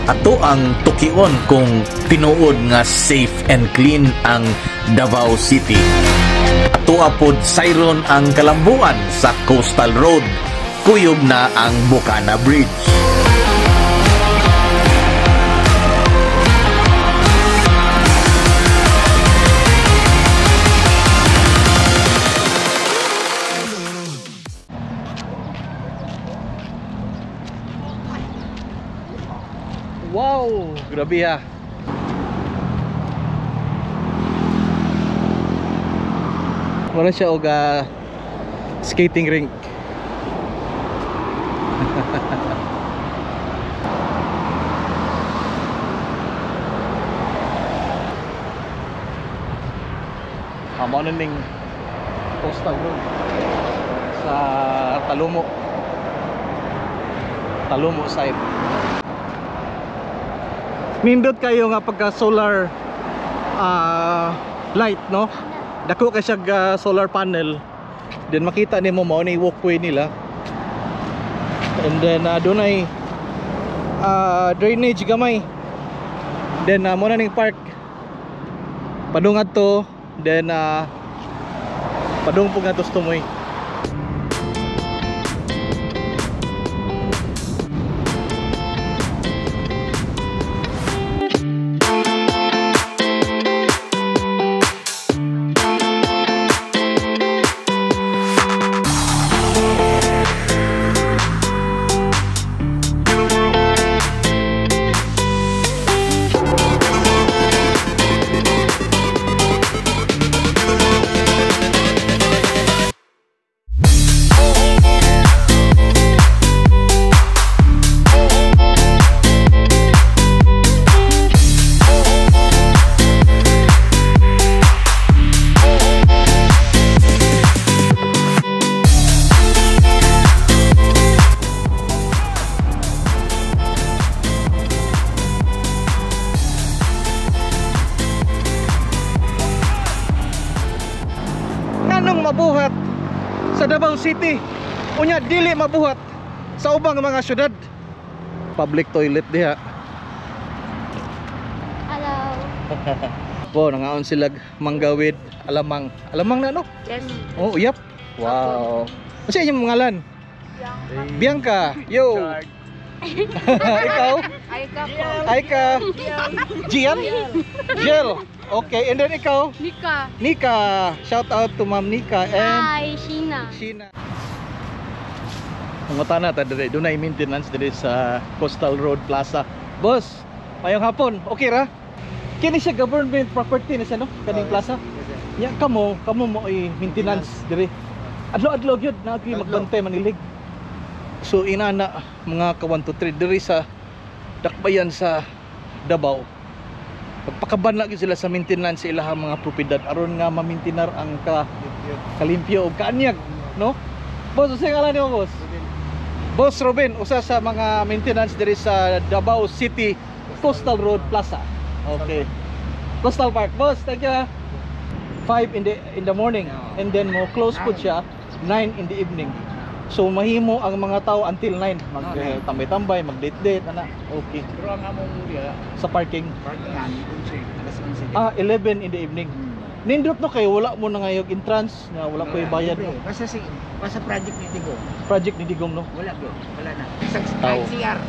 Ato ang tukion kung tinuod nga safe and clean ang Davao City. Ato apod sayron ang kalambuan sa Coastal Road. Kuyog na ang Bukana Bridge. Wow, grabe ha. Wala siya og skating rink. Amo na ning Coastal Road sa Talomo. Talomo side. Nindot kayo nga pagka solar light, no? Dako kay siya solar panel. Then makita nimo mao ni walkway nila. And then dunay drainage gamay. Then mo na ning park. Padung adto, then padung pug ngadto sa Tumoy. Mabuhat sa Davao City, unya dili mabuhat sa ubang mga syudad. Public toilet diha. Hello. Wow, nangaon sila manggawid alamang. Alamang na, no? Yes. Oh, yep. Wow. Unsa inyong ngalan? Bianca. Yo. Ikaw? Aika po. Aika. Gian? Jill. Okay, and then ikaw? Nika. Nika. Shout out to Ma'am Nika and Hi, Sheena. Sheena. Mangutana ta dire, dunay maintenance dire sa Coastal Road Plaza. Boss, mayong hapon. Okay ra? Kini siya government property na siya, no? Kaning plaza. Nya kamo, kamo mo ay maintenance dire. Adlaw-adlaw gyud na gyud magbantay manilig. So inana mga ka 1 2 3 dire sa dakbayan sa Davao. Pagpakaban lagi sila sa maintenance sa ilahang mga propiedad aron nga ma-maintainer ang kalimpyo og kaanyag, no? Boss, usa ngalan nimo, boss? Boss Robin, usa sa mga maintenance diri sa Davao City Coastal Road Plaza. Okay. Coastal Park. Boss, thank you. 5 in the morning and then mo close pud siya 9 in the evening. So mahimo ang mga tao until 9 mag tambay-tambay, mag-date-date ana. Okay. Pero ang among diya Sa parking. Parkingan 11, alas 11. Ah, 11 in the evening. Nindot no kayo wala mo na ngayog entrance nga wala koy bayad, no? Basta si basta project ni Digong. Project ni Digong, no? Wala bro, wala na. Sa, Tao. kahit CR.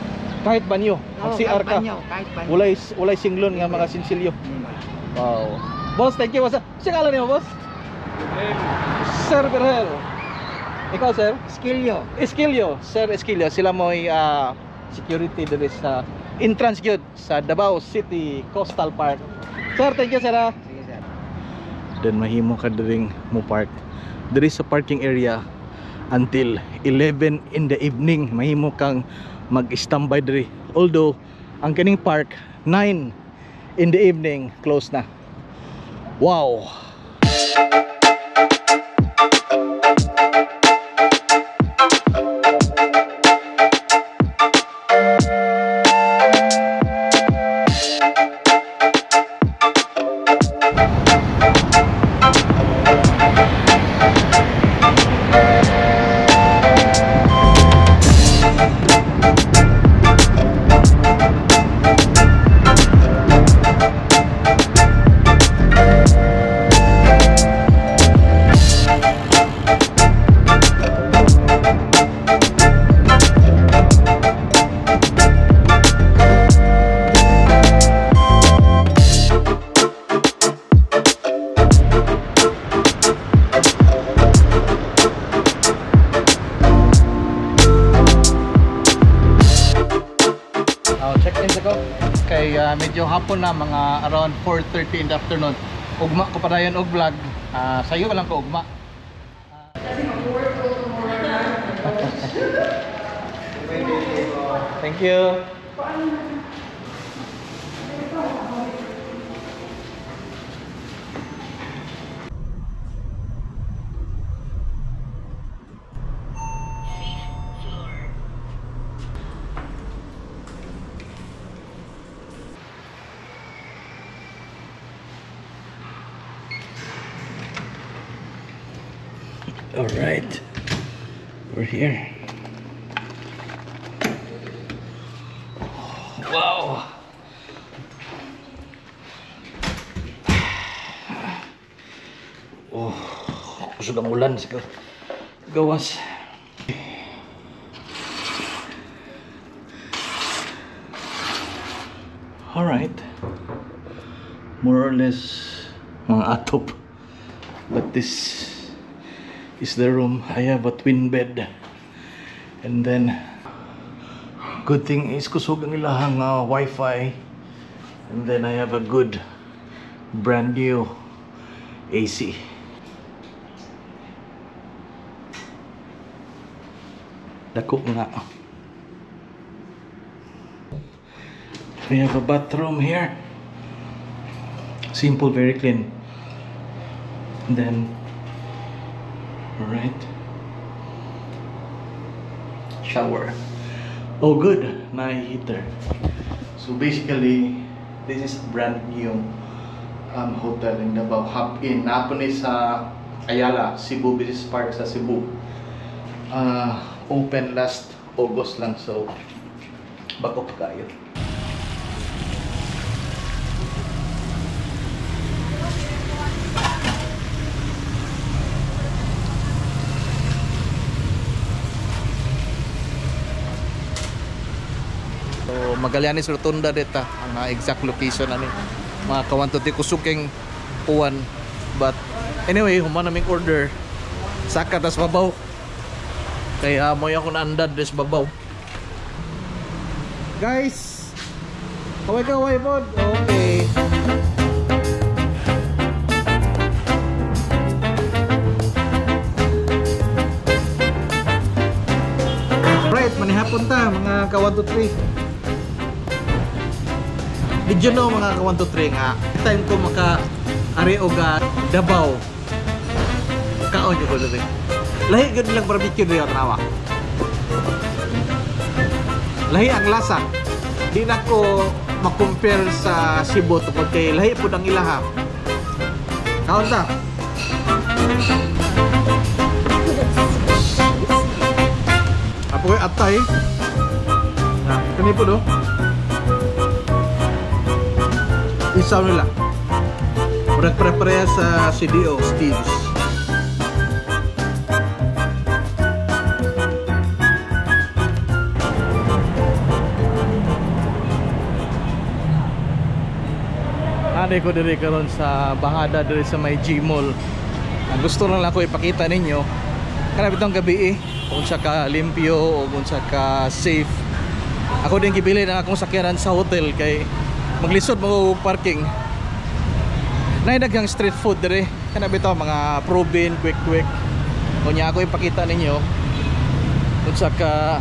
Kahit banyo, mag Oo, CR kahit ka. banyo, kahit banyo. Walay walay singlon nga mga sinsilyo. Wow. Boss, thank you. Boss. Siya ngalan nimo, boss? Sir Berhel. Ikaw, sir? Skilyo. Esquilio, Sir Esquilio, sila mo'y security diri sa entrance gyud sa Davao City Coastal Park. Sir, thank you, sir. Sige, sir. Then mahimo ka diring mo park diri sa parking area until 11 in the evening. Mahimo kang mag-standby diri. Although ang kaning park 9 in the evening close na. Wow. Medyo hapon na, mga around 4:30 in the afternoon. Ugma ko padayon og vlog. Sayo lang ko ugma. Thank you. All right, we're here. Wow. Oh, kusog ang ulan sa gawas. All right. More or less mga atop. But this is the room. I have a twin bed. And then good thing is kusog ang ilahang wifi. And then I have a good brand new AC. Dako nga. We have a bathroom here. Simple, very clean. And then, all right, shower. Oh, good, my heater. So basically, this is brand new hotel in Davao. Hop In. Naa ni sa Ayala, Cebu Business Park sa Cebu. Open last August lang, so bago pa kayo. So Magallanes Rotunda dita ang exact location ani. Mga ka-123, kusog kayong uwan. But anyway, human naming order. Saka tas babaw. Kaya mo ako naandad des babaw. Guys, kaway-kaway pod. Okay. Right, manihapon ta mga ka-123. Did you know mga ka-123 nga time ko maka ari og Davao. Kaon jud ko diri. Lahi gud lang barbecue diri tanawa. Lahi ang lasa. Di na ko ma-compare sa Cebu tungod kay lahi pud ang ilaha. Kaon ta. Apo kay atay. Na, kani pud oh. Isaw nila. Murag pare-pareha sa CDO, Steve's. Ade ko diri karon sa Bahada diri sa may G Mall. Ang gusto lang ako ipakita ninyo kanang bitong gabi kung unsa ka limpyo o unsa ka safe. Ako din gibili ang akong sakyanan sa hotel kay maglisod mo parking. Nay daghang street food diri. Kana bitaw mga Proben, quick quick. Unya ako ipakita ninyo unsa ka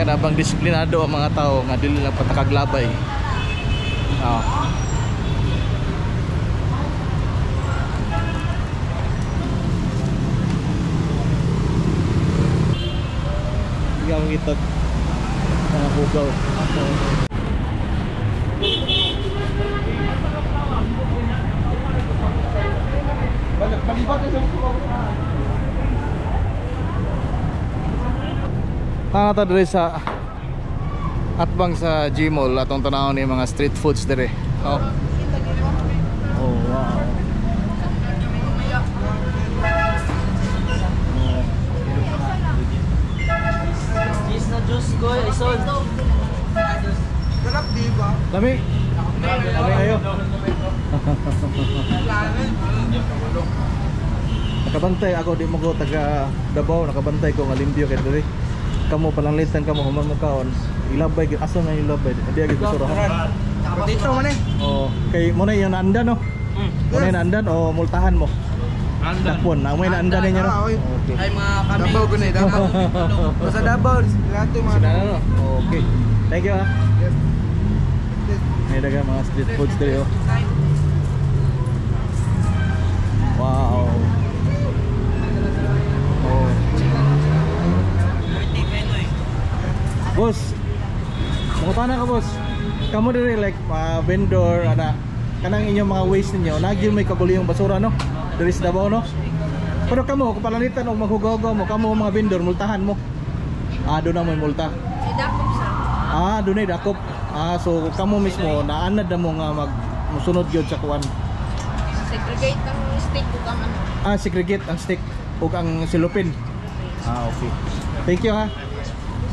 kana bang disiplinado ang mga tao nga dili lang patakaglabay. Ikaw ngitag mga hugaw. Tana ta diri sa atbang sa G Mall atong tanawon ni mga street foods diri. Oh. Oh wow. Cheese na juice ko, isod. Sarap di ba? Lami. Lami ayo. Nakabantay ako, di mo ko taga Davao, nakabantay ko nga limpyo kay diri. Kamo palanglitan kamo human mo kaon. Ilabay gyud, asa na ilabay? Di agad basurahan. Dito man eh. Oh, kay mo na yung naandan no. Mo na yung naandan o multahan mo. Dakpon, na mo yung naandan ninyo no. Ah, oy. Okay. Ay mga kami. Davao ko na eh, Davao. Basta Davao, lahat yung mga Sila na no. Okay. Thank you ah. Yes. May daga mga street foods diri oh. Wow. Oh. Boss, mangutana ka boss. Kamo diri like mga vendor ana kanang inyong mga waste ninyo, nagyud may kaguliyong basura no? Diri sa Davao no? Pero kamo kung palanitan og maghugaw mo, kamo mga vendor multahan mo. Ah, doon na may multa. Dakop sa. Ah, doon ay dakop. Ah, so kamo mismo naanad na mo nga mag musunod gyud sa kuan. Segregate ang stick ug ang ano. Ah, segregate ang stick ug ang silupin. Ah, okay. Thank you ha.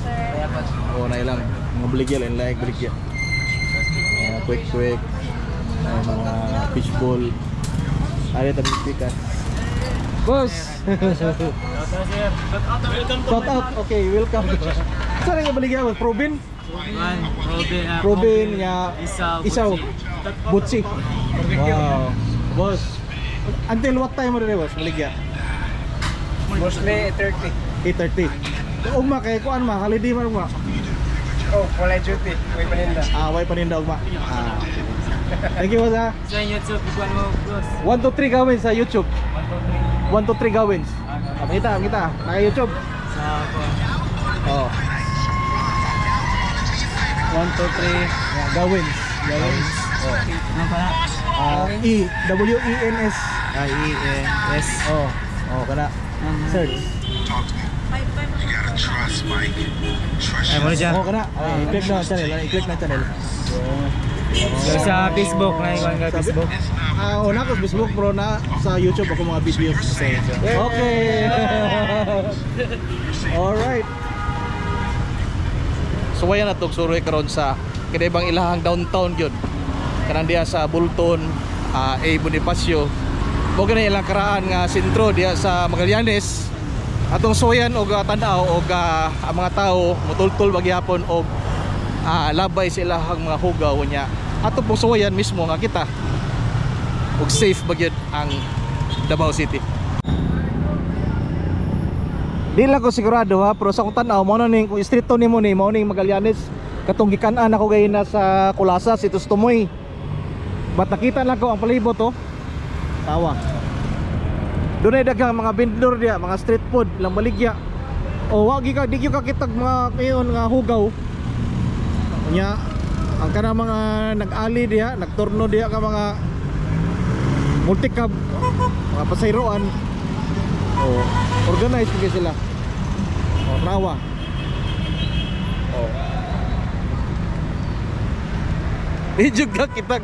Sir. Oo, na ilang mga baligya, lain like baligya. Mga quick quick, ay, mga fishball. Ay, tabi pikas. Boss! Shout out. Okay, welcome. Saan ang baligya? Boss? Probin? Probin nga Isaw, Isaw. Butsi. Wow. Boss, until what time mo rin boss? Baligya? Mostly 30. 8:30. Ugma kay kuan ma, holiday man ugma. Oh, wala duty. May paninda. Ah, way paninda ugma. Ah. Thank you boss ha. Sa YouTube, ikuan mo, boss. 1 2 3 gawin sa YouTube. 1 2 3 gawins. Ah, kita, kita. Naka YouTube. Sa Oh. 1, 2, 3. Yeah, gawins. Gawins. Oh. Ano pala? Ah, E W E N S. I, E, N, S. Oh. Oh, kana. Search. Ay, mo na siya. Oh, kana. Ay, i-click na ang channel. Ay, i-click na ang channel. So, sa Facebook, na ikuan ka Facebook. Ah, una ko Facebook bro na sa YouTube ako mga videos. Okay. All right. So waya na tog suroy karon sa kinaibang ilahang downtown gyud. Kanang diha sa Bulton, A. Bonifacio. Mo gani ilang karaan nga sentro diha sa Magallanes. Atong suwayan og tan-aw og ang mga tao mutultol bagyapon og labay sa ilahang mga hugaw niya. Ato pong suwayan mismo nga kita og safe ba gyud ang Davao City. Di lang ko sigurado ha, pero sa akong tan-aw mao na ning kung street to nimo ni mao ning Magallanes katong gikan-an ako gayud na sa Kulasa si Tustomoy. But nakita lang ko ang palibot oh. Tawa. Dunay daghang mga vendor diya, mga street food lang baligya. O wa gi ka di gyud ka kitag mga kayon nga hugaw. Unya ang kanang mga nag-ali diha, nagturno diha ka mga multicab, mga pasayroan. Oh, organized gyud sila. Oh, rawa. Oh. Di jud ka kitag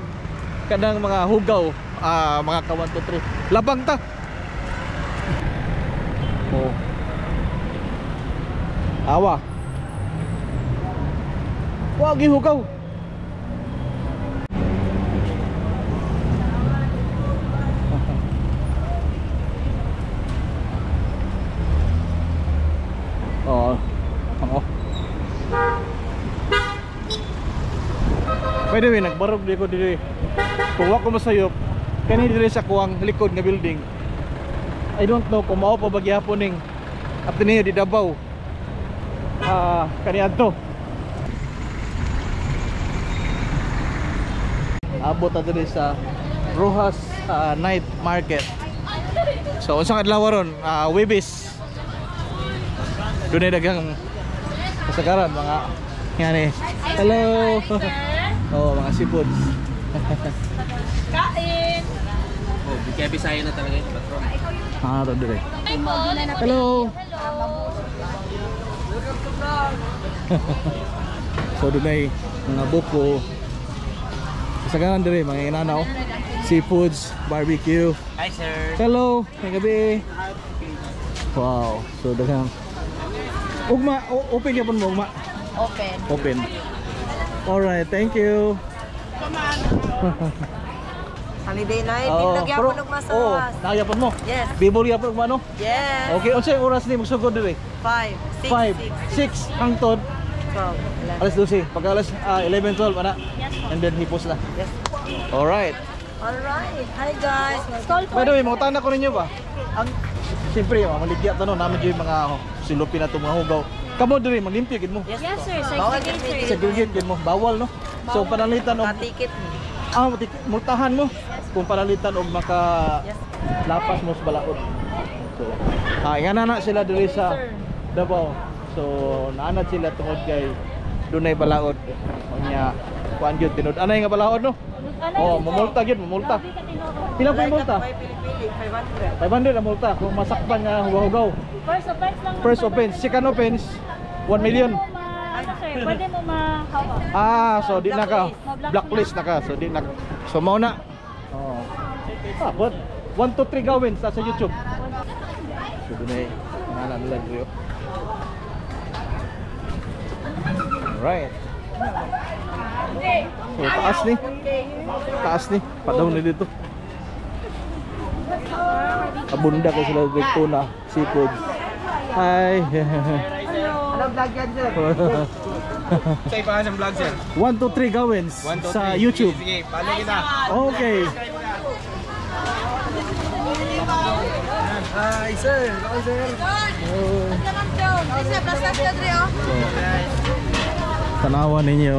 kanang mga hugaw, mga ka 1 2 3. Labang ta. Oh. Awa. Wa gi hugaw. Oo. Oo. By the way, nagbarog di ko diri. Kung wa ko masayop, kani diri sa kuang likod nga building. I don't know kung mao pa ba gihapon ning Ateneo di Davao. Kani adto. Abot ta diri sa Rojas Night Market. So unsang adlaw ron? Webes. Dunay daghang kasagaran mga ngani. Hello. Oh, mga seafoods. Kain! Oh, kaya Bisaya na talaga yung patron. Ah, to dire. Hello. So dunay mga buko. Kasagaran dire mga inanaw. Seafoods, barbecue. Hi, sir. Hello, may gabi. Wow, so daghang Ugma, open gyapon mo ugma. Open. Open. All right, thank you. Holiday night, Oo, oh, pero- nagyapon og Oo, masawas. nagyapon mo. Yes. Bibol yapon ugma no? Yes. Okay, unsay oras ni magsugod diri? 5, 6, 5, 6, 6 hangtod 12. Alas 12. Pagka alas 11, 12, ana. Yes po. And then hipos na. Yes. Alright. Alright. Hi guys. By the way, mangutana ko ninyo ba? Ang siyempre, maligya to no, namin yung mga silupin na itong mga hugaw. Kamo diri maglimpyo gid mo. Yes sir, Bawal segregate sir. Segregate gid mo, bawal no. So panalitan og Ticket ni. Multahan mo kung panalitan og maka Yes. lapas mo sa balaod. So, ingana na sila diri sa Davao. So, naanad sila tungod kay dunay balaod. Unya, kuan gyud tinud. Anay nga balaod no? Oh, mumulta gyud, mumulta. Pila pa yung multa? May pili-pili, 500. 500 ang multa kung masakpan nga hugaw-hugaw. First offense lang. First offense, second offense, 1 million. Pwede mo ma, ano sir, pwede mo mahawak. So di na ka blacklist na ka. So di na. So mao na. Oh. But 1 2 3 gawin sa YouTube. So dunay nana nila diri. Alright. So taas ni. Taas ni. Padaw ni dito. Abunda kay sila dito tuna, seafood. Hi. Anong vlog yan sir? Sa ipangan sa vlog, sir. 1 2 3 gawins 1, 2, sa 3. YouTube. Sige, follow kita. Okay. Hi, sir. Hello, sir. Tanawan ninyo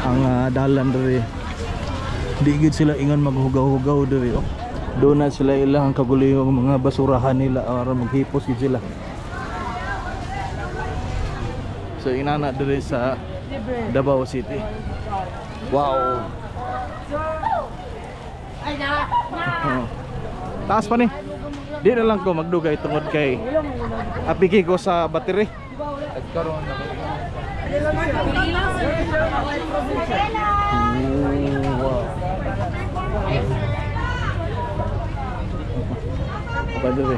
ang dalan diri. Di gid sila ingon maghugaw-hugaw diri oh. Doon na sila ilang kaguliyong mga basurahan nila para maghipos gid sila. So inana diri sa Davao City. Wow. Oh. Taas pa ni. Di na lang ko magdugay tungod kay apiki ko sa battery. Wow. Apa diri?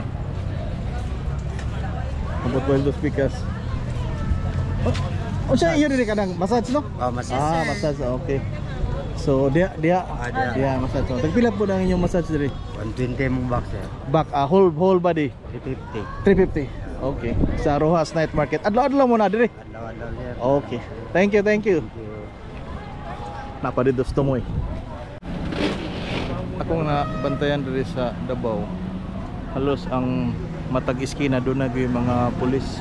Abot dos pikas. Oh, siya iyo diri kanang massage no? Oh, massage. Ah, massage. Okay. So dia massage. So, tagpila po ang inyong massage diri? 120 mong box, sir. Back whole body 350. 350. Okay. Sa Rojas Night Market. Adlaw-adlaw mo na diri. Adlaw-adlaw, sir. Okay. Thank you, thank you. Napa dito sa tumoy. Akong nabantayan diri sa Davao. Halos ang matag iskina doon na yung mga pulis.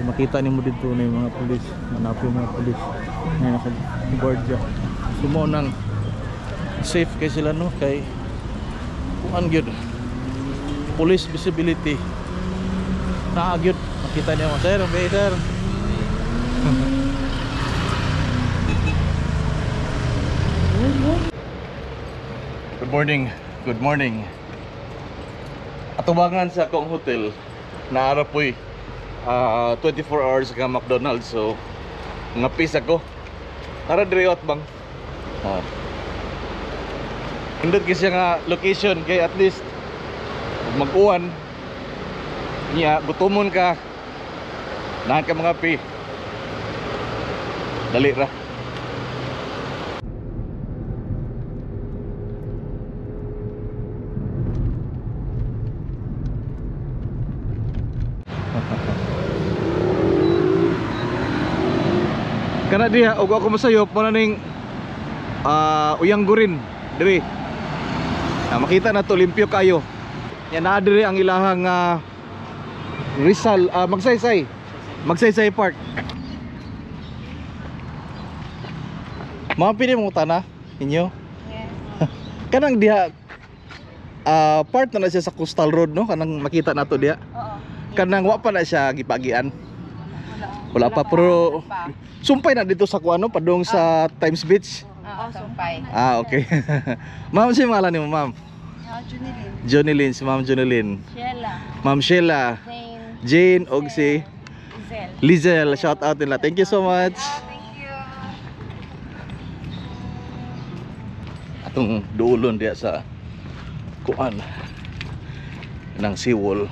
Yung makita nimo dito na yung mga pulis. Hanapin yung mga pulis. Ngayon naka guardia. So mao nang safe kay sila no kay kuan gyud. Police visibility. Naa gyud makita niyo sir, okay, sir. Good morning. Good morning. Atubangan sa akong hotel naara po'y 24 hours ka McDonald's, so ngapis ako. Tara diri bang. Hindot kasi nga location kay at least mag-uwan niya gutomon ka nahan ka mga pi. Dali ra. Kana diha og ako masayop mo na ning uyanggurin diri. Makita na to limpyo kayo. Yan na diri ang ilahang Rizal Magsaysay. Magsaysay Park. Mga pili mong tana ninyo? Yes. Kanang diha part na siya sa Coastal Road no, kanang makita nato diha. Oo. Kanang wa pa na siya gipagian. Wala pa pero sumpay na dito sa kuano padung sa Times Beach. Oo, sumpay. Ah, okay. Ma'am, si ngalan nimo, ma'am? Junilyn. Jonilyn, si Ma'am Jonilyn. Sheila, Ma'am Sheila, Jane, Jane og si Zel. Lizel, shout out nila. Thank you so much. Thank you. Atong duolon diya sa kuan ng seawall.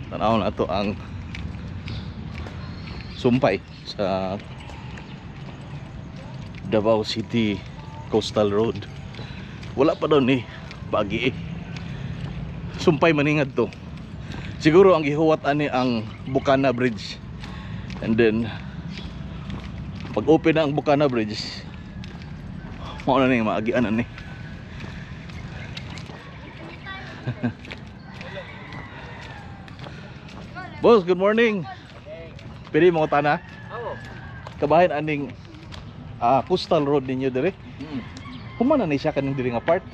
Tanaw na ato ang sumpay sa Davao City Coastal Road. Wala pa doon eh. Bagi eh. Sumpay maningad to. Siguro ang gihuwat ani ang Bukana Bridge. And then Pag open na ang Bukana Bridge, mao na ning maagian na ni. Boss, good morning. Pwede mo tana? Oo. Kabahin aning coastal road ninyo dire. Human na ni siya kaning diri nga part.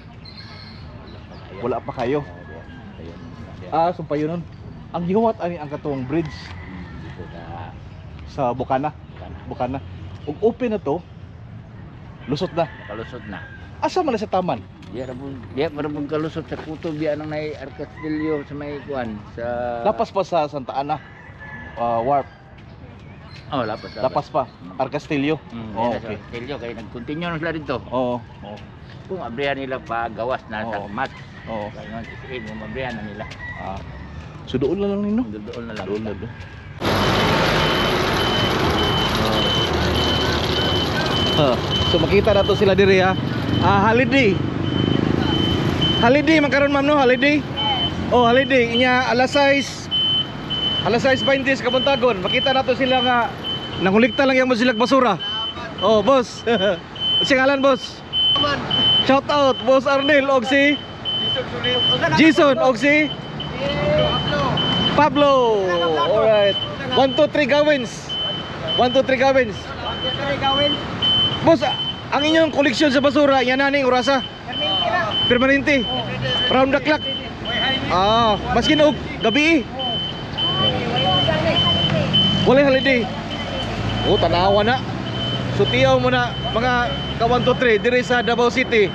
Wala pa kayo. Ah, sumpayo nun. Ang gihuwat ani ang katong bridge Dito sa sa Bukana. Bukana. Ug open na to, lusot na. Nakalusot na. Asa man na sa taman? Diya ra pong diya pa ra pong kalusot sa kutob biya nang nay Arcastillo sa may kuan sa Lapas pa sa Santa Ana. Warp. Oh, lapas. Lapas pa. Arcastillo. Oh, Oh, okay. okay. Arcastillo kay nag-continue na sila dito. Oo. Oo. Kung abrihan nila pa gawas na sa Oo. mat. Oo. Kaya nga SM kung abrihan na nila. Ah. So doon na lang nino. Doon na lang. Doon na doon. Ah. So makita na to sila diri ha. Ah, holiday. Holiday man karon ma'am no, holiday. Oh, holiday inya alas 6. Alas 6:20 sa kabuntagon. Makita na to sila nga nangulikta lang yung sila basura. Oh, boss. Unsay ngalan, boss? Shout out Boss Arnel og si Jason og si Pablo. Alright. 1 2 3 gawins. 1 2 3 gawins. Boss, ang inyong koleksyon sa basura, yan na ning orasa. Permanente. Round the clock. Ah, maskin og gabi. Eh. Walay holiday. Oh, tanawa na. So tiyaw mo na mga ka 1 2 3 dire sa Davao City.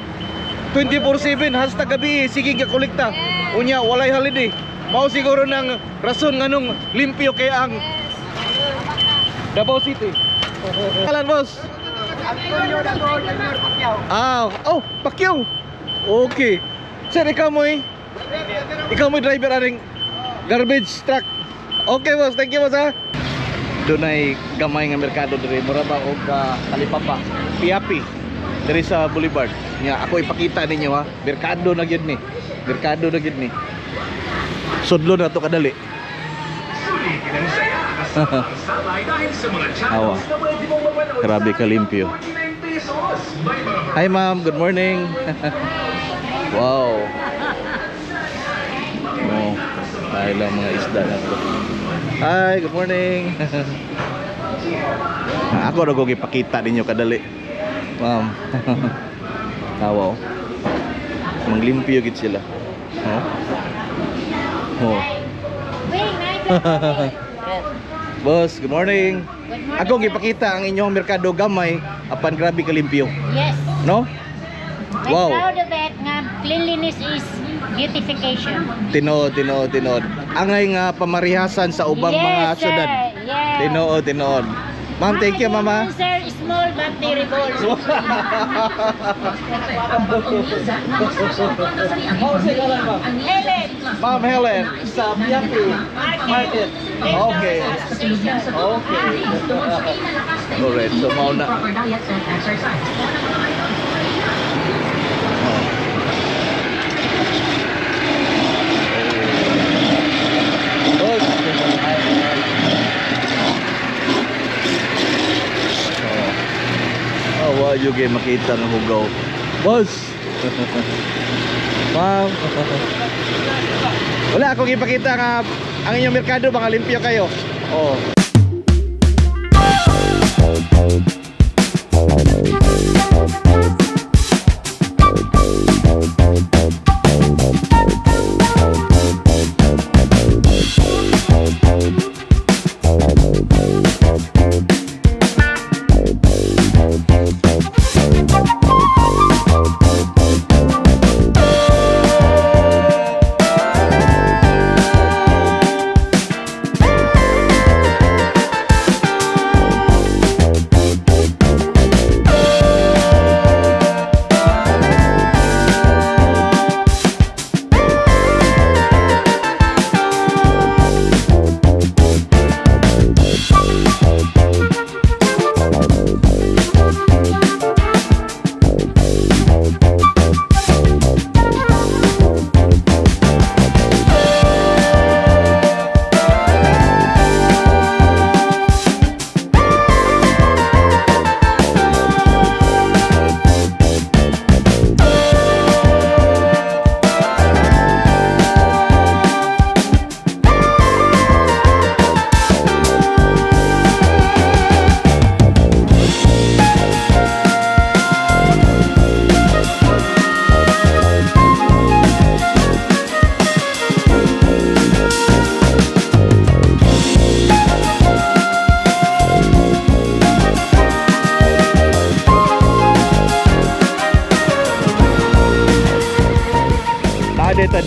24/7 hasta gabi eh, sige ka kolekta. Unya walay holiday. Mao siguro ng rason nganong limpyo kay ang Davao City. Alan boss. Ah, oh, Pacquiao. Okay. Sir, ikaw mo eh. Ikaw mo driver aring garbage truck. Okay boss, thank you boss ha. Dunay gamay nga merkado diri, mura ba og talipapa, Piapi diri sa Boulevard. Nya ako ipakita ninyo ha. Merkado na gyud ni. Merkado na gyud ni. Sudlo na to kadali. Awa. Grabe ka limpyo. Hi ma'am, good morning. Wow. Oh, tayo lang mga isda na to. Hi, good morning. Ako ra ko gipakita ninyo kadali. Ma'am. Awa. Oh. Manglimpyo gid sila. Oh. Oh. Boss, good morning. Good morning. Ako gipakita ang inyong merkado gamay apan grabe kalimpyo, Yes. no? I'm Wow. proud of it nga cleanliness is beautification. Tinuod, tinuod, tinuod. Angay nga pamarihasan sa ubang Yes, mga sir. syudad. Yes. Tinuod, tinuod. Ma'am, thank you, mama. Sir, small but terrible. Helen. Ma'am Helen, sa Piapi Market. Okay. Okay. Alright, so mao na. Oh. Oh, wa yung kay makita ng hugaw. Boss! Ma'am. Wala akong ipakita nga ang inyong merkado baka limpyo kayo. Oh.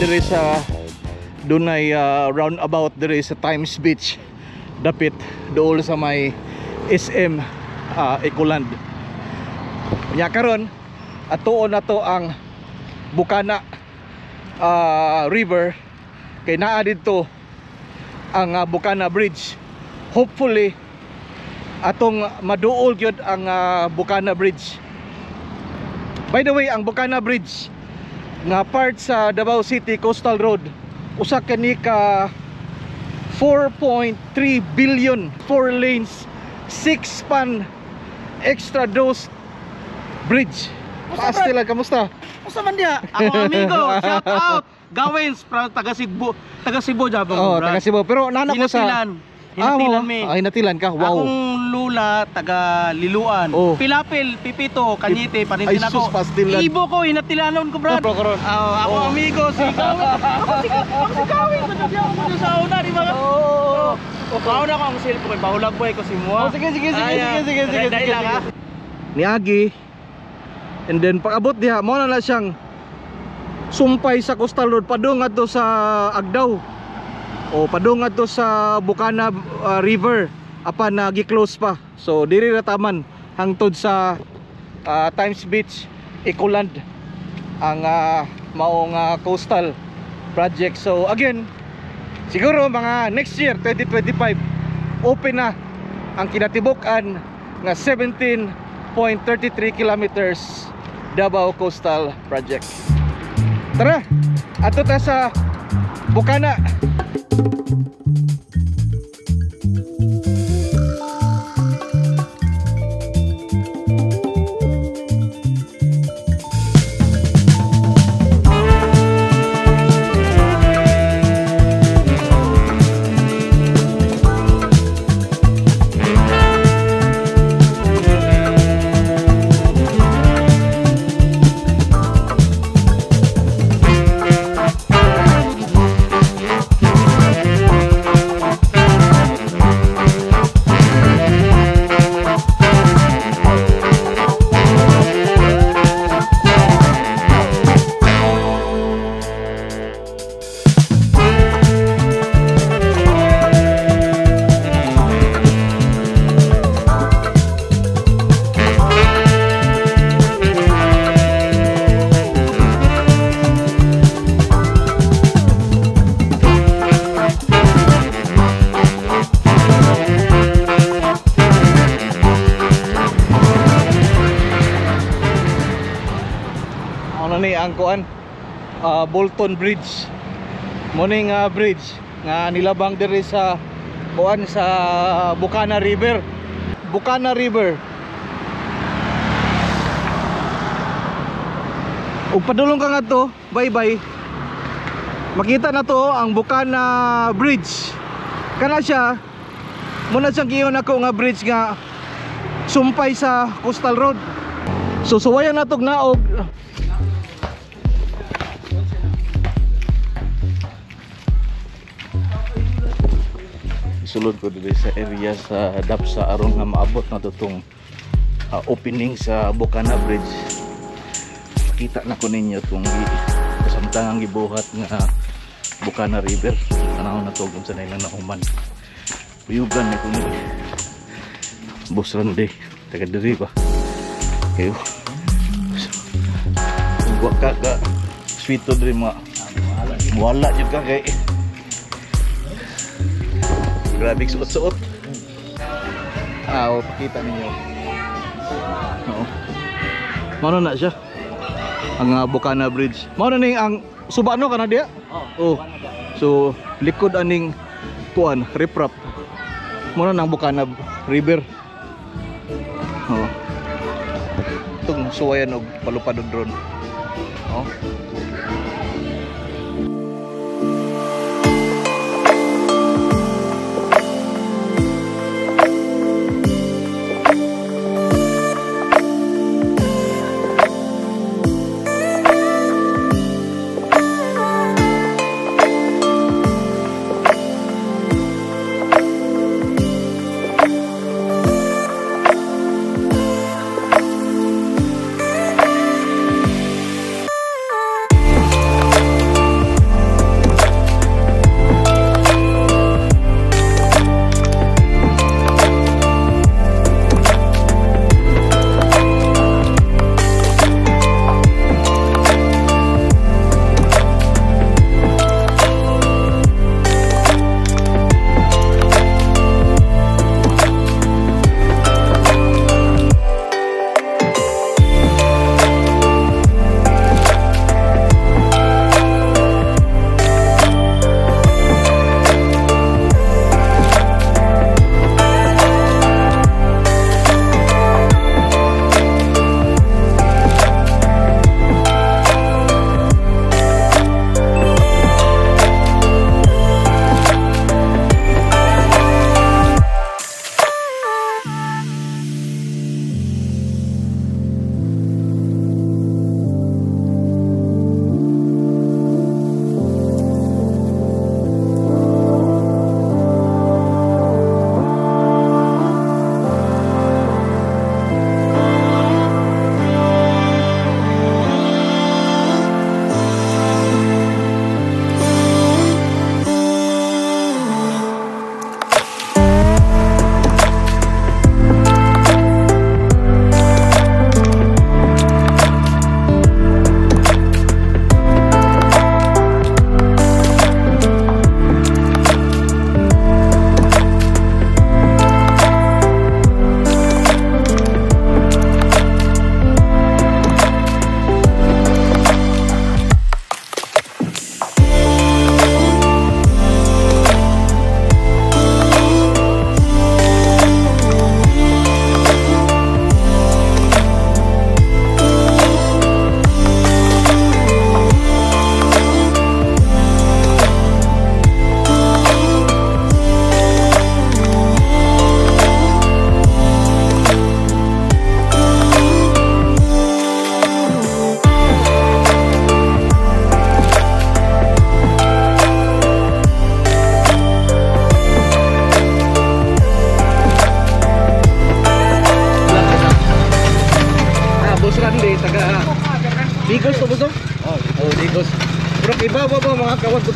diri sa dunay roundabout diri sa Times Beach, dapit dool sa may SM Ecoland. Nya karon atuon na to ang Bukana River kay naa didto ang Bukana Bridge. Hopefully atong maduol gyud ang Bukana Bridge. By the way, ang Bukana Bridge nga part sa Davao City Coastal Road, usa kani ka 4.3 billion, 4 lanes, 6 span extra dose bridge. Pastil, kamusta? Usa man diha? Ako amigo, shout out. Gawins from taga Cebu, taga Cebu jabong. Oh, taga Cebu. Pero nana ko sa Hinatilan. Hinatilan mi. Ah, hinatilan ka. Wow. Akong lula taga Liluan. Oh. Pilapil, Pipito, Kanyete, Ay, panintin sus, ako. pastilan. Ibo ko, hinatilanon ko, brad. Bro, karon. Ah, ako Oh. amigo si Gawin. Ako si Gawin. Sa diya ako sa una, di ba? Oo. Oh. Kauna ko ang cellphone, bahulag boy ko si Mua. Oh, sige, sige, sige, Ay, sige, ah, sige, sige, dahil sige, lang, sige. ah. Niagi. And then pag-abot diha, mao na na siyang sumpay sa Coastal Road padung ngadto sa Agdao. O padung ngadto sa Bukana River apan na gi-close pa. So diri ra taman hangtod sa Times Beach Ecoland ang maong coastal project. So again, siguro mga next year 2025 open na ang kinatibuk-an nga 17.33 kilometers Davao Coastal Project. Tara, ato ta sa Bukana. Ano ni ang kuan, Bolton Bridge. Mo ning bridge nga nilabang diri sa kuan sa Bukana River. Bukana River. Ug padulong ka ngadto, bye-bye. Makita na to ang Bukana Bridge. Kana siya, muna siyang giingon ako nga bridge nga sumpay sa Coastal Road. So suwayan na tog naog. Sulod ko diri sa area sa Dapsa aron nga maabot na to tong opening sa Bukana Bridge. Kita na ko ninyo tong kasamtang ang gibuhat nga Bukana River. Tanaw na to kung sa ilang nahuman. Uyugan ni kuno. Boss Randy, taga diri ba? Kayo. Wa ka ka sweet to diri mga wala jud ka kay grabe suot-suot. Ah, oh, pakita ninyo. Oo. Mao na siya. Ang Bukana Bridge. Mao na ning ang suba no kana diya? Oh. So likod aning kuan riprap. Mao na nang Bukana River. Oh. Itong suwayan og palupad og drone. Oh.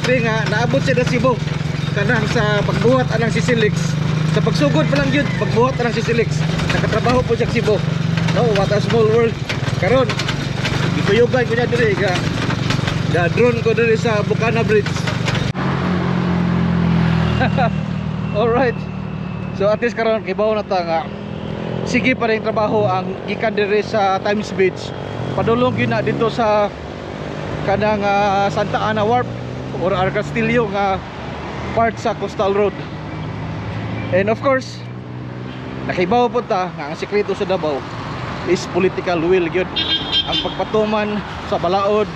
1, 2, 3 nga naabot siya sa Cebu kanang sa pagbuhat anang si Silix, sa pagsugod pa lang yun, pagbuhat anang si Silix, nakatrabaho po siya sa Cebu, no? What a small world. Karon gikuyugan ko niya diri ga ga drone ko diri sa Bukana Bridge. Alright, so at least karon kibaw na ta nga sige pa rin trabaho ang gikan diri sa Times Beach padulong gyud na dito sa kanang Santa Ana Wharf or R. Castillo nga part sa Coastal Road. And of course, nakibaw po ta nga ang sikreto sa Davao is political will gyud, ang pagpatuman sa balaod,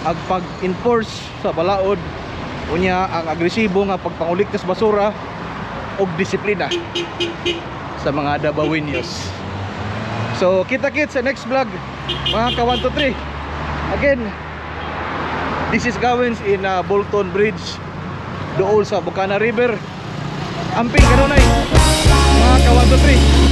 ang pag-enforce sa balaod, unya ang agresibo nga pagpangulikta sa basura ug disiplina sa mga Dabawenyos. So kita-kits sa next vlog, mga ka 1, 2, 3. Again, this is Gawins in Bolton Bridge, dool sa Bukana River. Amping kanunay, mga ka 1, 2, 3.